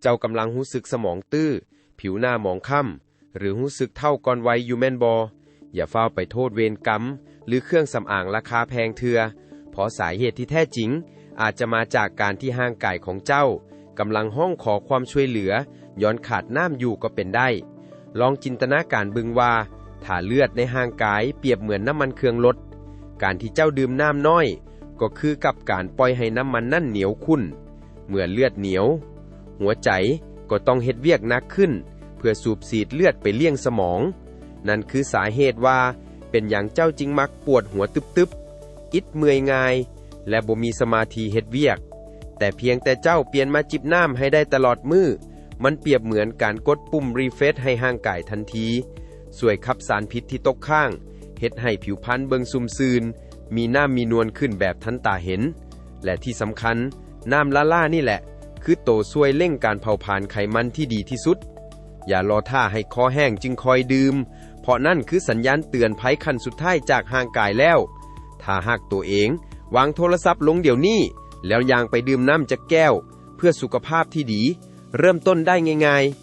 ເຈົ້າກຳລັງຮູ້ສຶກສະໝອງຕື້, ຜິວໜ້າໝອງຄ້ຳ ຫຼື ຮູ້ສຶກເຖົ້າກ່ອນໄວຢູ່ແມ່ນບໍ່? ຢ່າຟ້າວໄປໂທດເວນກຳ ຫຼື ເຄື່ອງສຳອາງລາຄາແພງເທື່ອ, ເພາະສາເຫດທີ່ແທ້ຈິງອາດຈະມາຈາກການທີ່ຮ່າງກາຍຂອງເຈົ້າກຳລັງຮ້ອງຂໍຄວາມຊ່ວຍເຫຼືອ ຍ້ອນຂາດນ້ຳຢູ່ກໍເປັນໄດ້. ລອງຈິນຕະນາການເບິ່ງວ່າ ຖ້າເລືອດໃນຮ່າງກາຍປຽບເໝືອນນ້ຳມັນເຄື່ອງລົດ, ການທີ່ເຈົ້າດື່ມນ້ຳນ້ອຍກໍຄືກັບການປ່ອຍໃຫ້ນ້ຳມັນນັ້ນໜຽວຂຸ້ນ. ເມື່ອເລືອດໜຽວ, ຫົວໃຈກໍຕ້ອງເຮັດວຽກໜັກຂຶ້ນເພື່ອສູບສີດເລືອດໄປລ້ຽງສະໝອງ. ນັ້ນຄືສາເຫດວ່າເປັນຫຍັງເຈົ້າຈຶ່ງມັກປວດຫົວຕຶບໆ, ອິດເມື່ອຍງ່າຍ ແລະ ບໍ່ມີສະມາທິເຮັດວຽກ. ແຕ່ພຽງແຕ່ເຈົ້າປ່ຽນມາຈິບນ້ຳໃຫ້ໄດ້ຕະຫຼອດມື້, ມັນປຽບເໝືອນການກົດປຸ່ມຣີເຟຣຊໃຫ້ຮ່າງກາຍທັນທີ, ຊ່ວຍຂັບສານພິດທີ່ຕົກຄ້າງ, ເຮັດໃຫ້ຜິວພັນເບິ່ງຊຸ່ມຊື່ນ, ມີນ້ຳມີນວນຂຶ້ນແບບທັນຕາເຫັນ. ແລະ ທີ່ສຳຄັນ, ນ້ຳລ້າໆນີ້ແຫຼະ ຄືໂຕຊ່ວຍເລັ່ງການເຜົາຜານໄຂມັນທີ່ດີທີ່ສຸດ. ຢ່າລໍຖ້າໃຫ້ຄໍແຫ້ງຈຶ່ງຄ່ອຍດື່ມ, ເພາະນັ້ນຄືສັນຍານເຕືອນໄພຂັ້ນສຸດທ້າຍຈາກຮ່າງກາຍແລ້ວ. ຖ້າຫາກໂຕເອງວາງໂທລະສັບລົງດຽວນີ້ ແລ້ວຍ່າງໄປດື່ມນ້ຳຈັກແກ້ວ ເພື່ອສຸຂະພາບທີ່ດີ, ເລີ່ມຕົ້ນໄດ້ງ່າຍໆ.